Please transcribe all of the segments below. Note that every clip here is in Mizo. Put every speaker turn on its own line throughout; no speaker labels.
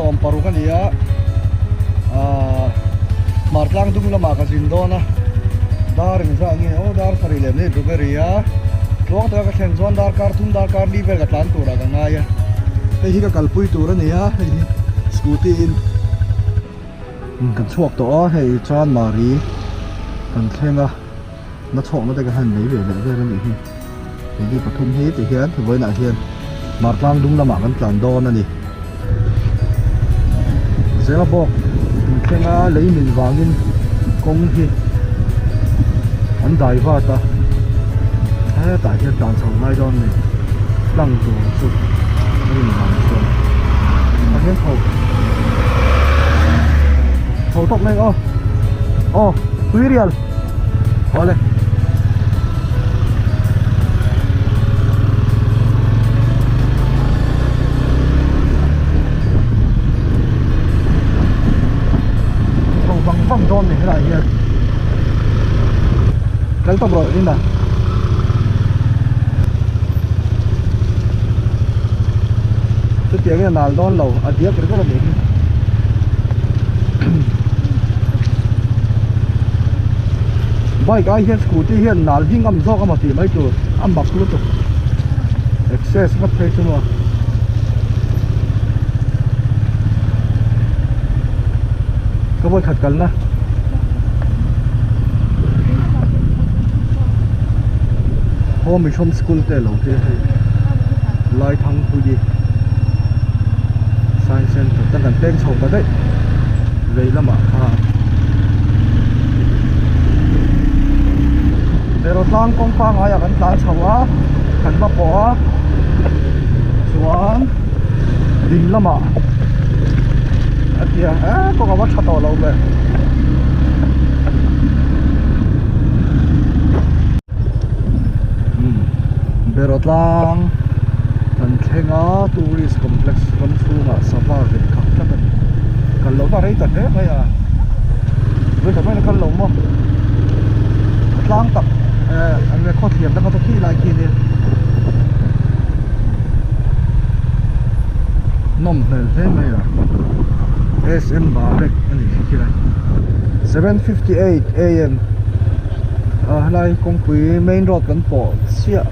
Sawmparuk a ni a, aaa hmar tlang dung lamah ka zin dawn a, dar engzah nge aw dar sarih leh minute ruk a ri a, tluang taka ka thlen chuan darkar thum darkar li vel ka tlan turah ka ngai a, hei hi ka kalpui tur a ni a, hei hi scooty in kan chhuak tawh a, hei chuan Mari kan thleng a. Na chhawkna te ka han nei ve leh vel a nih hi. Keini pathum hi ti hian vawiinah hian Martlang dung lamah kan tlan dawn a ni. Zela bawk in thlenga lei min vangin kawng hi an dai vat a, hetah hian tlan chho ngai dawn a ni. Tlang tur chu a rin vang chuan tah hian chho chho tawk mai ang aw aw tuirial. Awle. Chho vang vang dawn ni helai hian. Kal tawp rawh Linda. Chutiang in a nal dawn lo a diak ringawt a nih hi. Bike ai hian scooty hian nal hi ngam zawk a maw tih mai tur a mak lutuk access ngawt phei chu maw ka vawi khat kalna Home Mission School te alo tia hei Laithangpui Science Center te kan peng chho ta daih vei lamah khan Erawtlang kawng pangngai ah kan tlan chho a kan va pawh a chuan ding lamah a tia eh kawng a va tha tawh lo ve. Berawtlang kan thleng a tourist complex ram chhungah sava ve khak tlat a ni kal loh na rei ta hle mai a rei ta mai kal lo maw a tlang tak eh an khaw thliam na kha chu khi lai khi nia nawm hmel hle mai a SM Barek a ni khi lai 7:58 am a helai kawngpui main road kan pawh chiah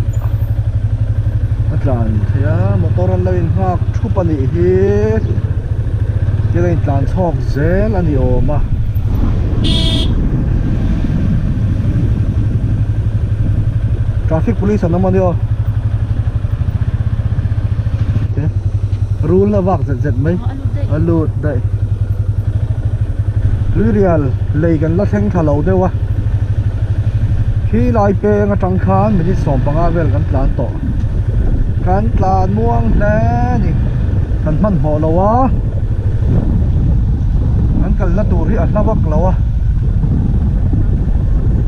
a tlan thei a motor an lo in nghak thup a nih hi thil a in tlan chhawk zel a ni awm a traffic police an awm a nia aw rul na vak zet zet mai a lut daih Tuirial lei kan la thleng thla lo deuh a khi lai peng atang khan minute 15 vel kan tlan tawh kan tlan muang hle a ni kan hmanhmawh lo a kan kalna tur hi a hla vak lo a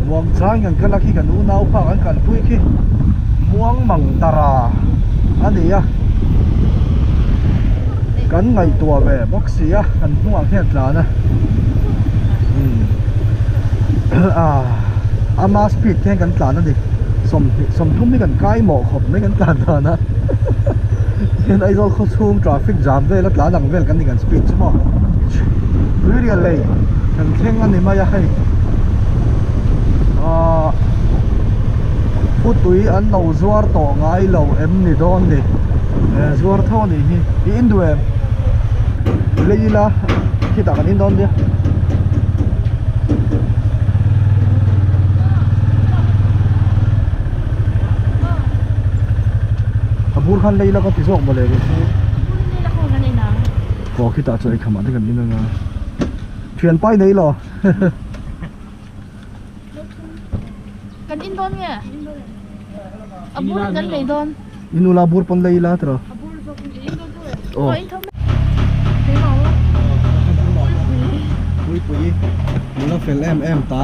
muang chang kan kal a khi kan unau pa kan kalpui khi muang mang tara a ni a kan ngaihtuah ve bawk si a kan hnungah khian a tlan a ah ama speed khian kan tlan a ni sawmhnih sawmthum hi kan kai mawh khawp mai kan tlan dan a hian Aizawl khaw chhung traffic jam vel a tlan ang vel kan ni kan speed chu maw tuirial lei kan thleng a ni mai a hei ah phutui an lo zuar tawh ngai lo em ni dawn ni eh zuar tho a nih hi i in duh em lei ila khitah kan in dawn nia. A bur khan lei la ka ti zawk mawle kei chu. Aw khitah chaw ei khamah te kan in anga. Thian pai nei lo.
Kan in dawn nge? A bur kan lei dawn.
In ula bur pawn lei ila tiraw?
A bur zawk in in dawn tho e.
Aw.
In tho mai.
Puipui nula fel em em ta.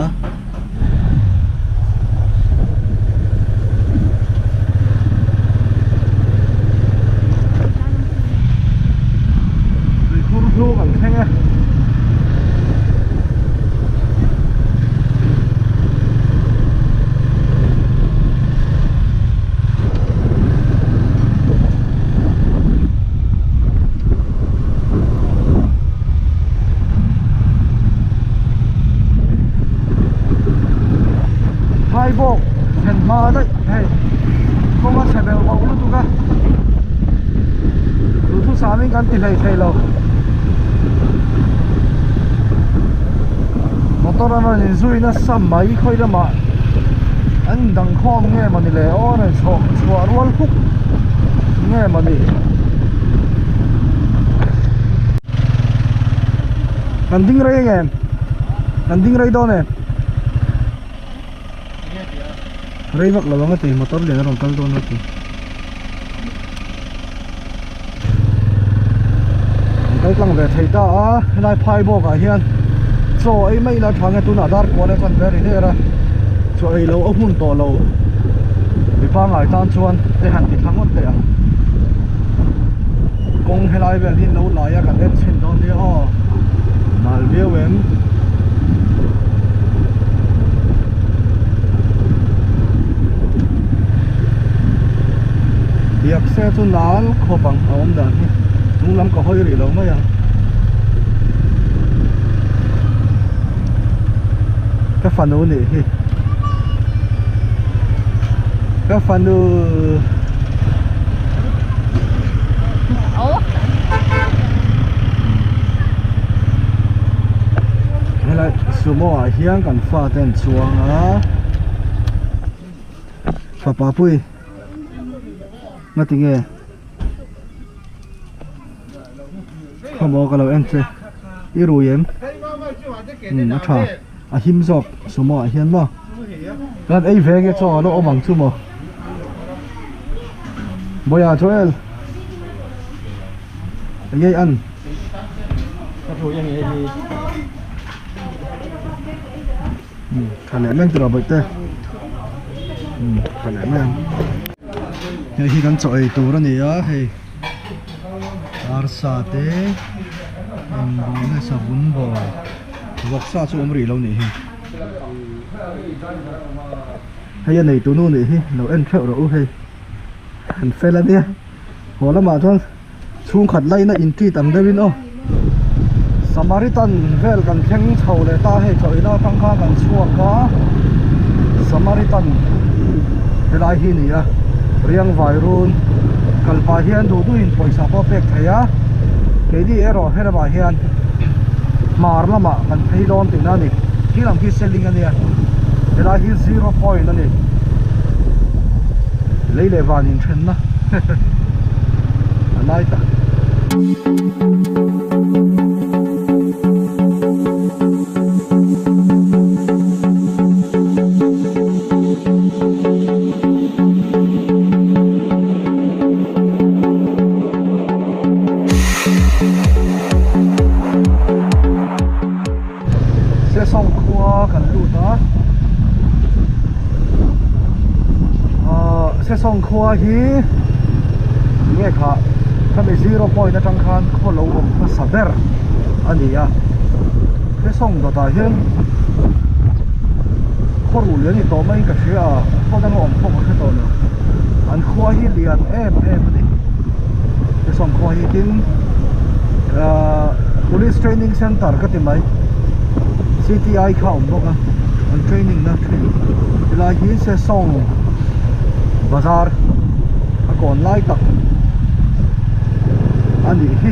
Tuikhur hnu kan thleng e. beuh bauh lutuk a duhthusam in kan ti hlei thei lo motor an rawn inzui nasa mai khawi lamah an indang khawm nge mawni le aw rawn chhoh chhuah rual huk nge mawni kan ding rei ang em kan ding rei dawn em. Rei vak lo ang a ti motor lian a rawn kal dawn a ti. An kal tlang ve thei ta a helai phai bawk ah hian chaw ei mai ila tha nge tunah dar kual a chuan ve ri der a chaw ei lo a hun tawh lo mi pangai tan chuan te han ti thla ngawt teh ang kawng helai vel hi lo lai a kan en chhin dawn nia aw nal viau em. Biak se chu nal khawp ang a awm dan hi chung lam ka hawi rih lo mai ang ka fanu nih hi ka fanu Helai sumo ah hian kan fate an chuang a fapa pui nga tinge khawmaw ka lo en che i rui em umm a tha a him zawk sumo ah hian maw kan ei ve nge chaw a lo awm ang chu maw Bawiha Joel eng ei an tha leh mai ang tiraw bawihte umm tha leh mai ang hei hi kan chaw ei tur a ni a hei arsa te engbawl nge savun bawl vawksa chu awm rih lo nih hi. Hei a neitu nu nih hi lo en theuh rawh u hei an fel a nia haw lamah chuan chhungkhat laina in treat ang deuhin aw Samaritan vel kan thleng chho leh ta hei chaw ina atang khan kan chhuak a Samaritan helai hi a ni a Riangvai run kal pah hian duh duhin pawisa pawh a pek thei a keini erawh helamah hian hmar lamah kan phei dawn tihna a ni khi lam khi seling a nia helai hi zero point a ni lei leh van inthenna a lai tak. Sesawng khua kan lut a ahh Sesawng khua hi nge kha khami zero point atang khan khaw lo awm hmasa ber a ni a Sesawng dawtah hian khaw ruh lian ni tawh maiin ka hria a khaw danga awm pawh ka hre tawh lo an khua hi lian em em a ni Sesawng khua hi tin ahh police training center ka ti mai C_T_I kha a awm bawk a an training na thin helai hi Sesawng bazar a kawn lai tak a nih hi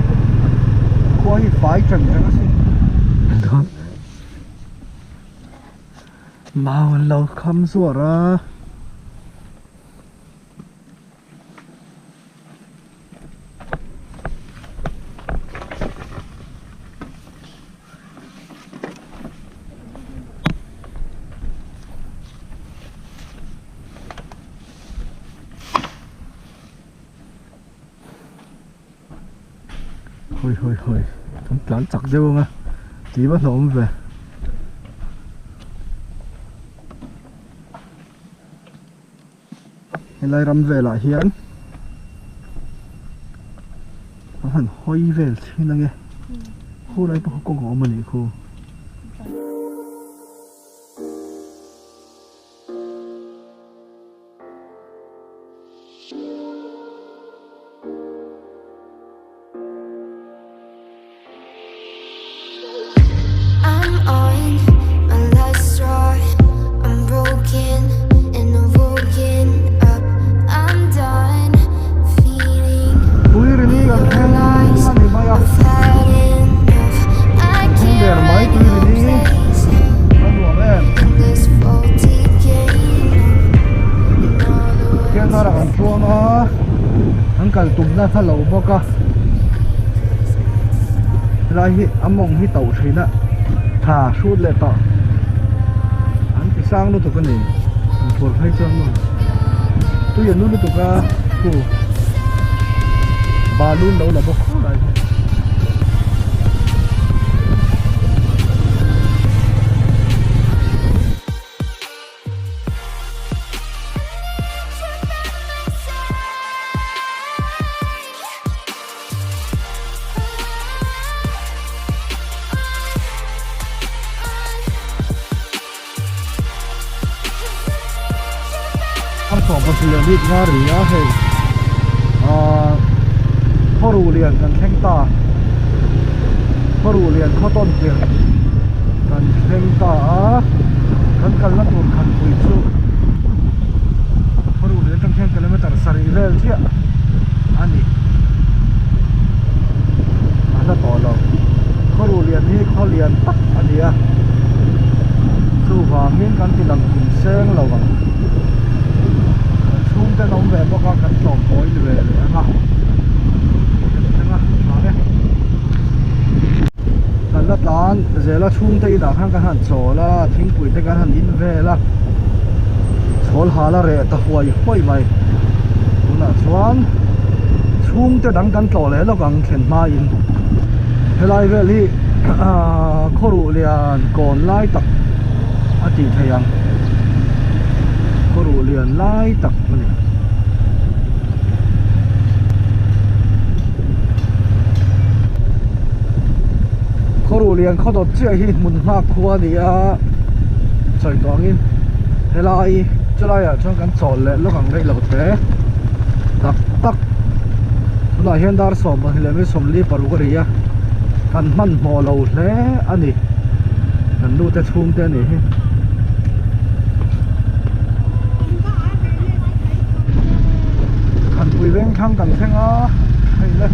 khua hi fai tang reng a sin. Mau an lo kham zuar a. Hawi hawi hawi kan tlan chak deuh ang a tih va hlawm ve. Helai ram velah hian an han hawi vel thin ange khulai pawh kawng a awm a nih khu. kal tumna hla lo bawk a helai hi a mawng hi tauh thin a tha hrut leh tawh an ti sang lutuk a ni an phur phei chuan maw tui an nu lutuk a khu balun lo la bawk khawp lai hi. Bik nga ri a hei ahh khaw lian kan thleng ta khaw lian khaw tawn tirh kan thleng ta a kan kalna tur khanpui chu khaw lian atang hian kilometer sarih vel chiah a ni a hla tawh lo khaw lian hi khaw lian tak a ni a chuvangin kan ti lang kim seng lo ang kan chhungte an awm ve bawk a kan tlawm pawi ni ve leh ang a kan thleng a tha e kan la tlan zela chhungte inah khan kan han chawl a thingpui te kan han in vel a chhawl hal a reh ta huai huai mai tunah chuan chhungte dang kan tlawh leh lawk ang thlen hmain helai vel hi ahh khawruh lian kawn lai tak a tih theih ang khawruh lian lai tak a ni. Khawruh lian khaw dawt chiah hi hmun nghak khua a ni a sawi tawh angin helai chulai ah chuan kan chawl leh lawk ang daih lo the tak tak tunah hian dar 12 leh 46 a ri a kan hmanhmawh lo hle a ni kan nu te chhung te a nih hi. Khanpui veng thlang kan thleng a hei le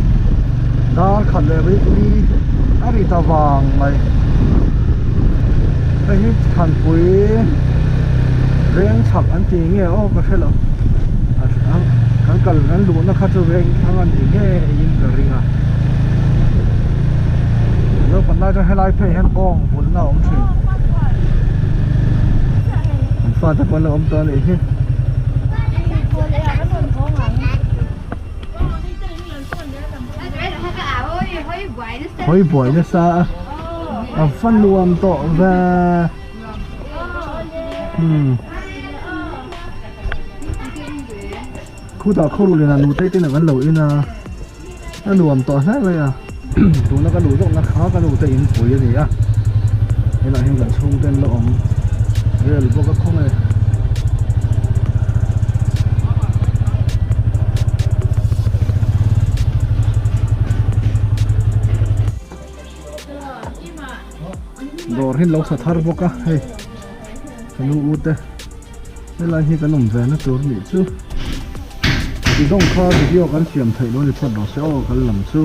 dar khat leh ripli a ri ta vang mai hei hi Khanpui veng chhak an ti nge aw ka hre lo kan kal kan luhna kha chu veng thlang a ni ngeiin ka ring a naupang lai chuan helai phei hian bawng vulhna a awm thin. An fate pawh an lo awm tawh a nih hi. Hawi buai nasa a a va nuam tawh ve umm khutah khaw ruh lian ah nutei te nen kan lo in a a nuam tawh hle mai a tuna ka luh zawkna kha ka nute in pui a ni a helaiah hian kan chhungte an la awm vel bawk a khawnge. Dawr hi an lo sa thar bawk a hei ka nu u te helai hi kan awm ve na tur nih chu ti zawng kha video kan siam theih lo ni phawt rawh se aw kal lam chu.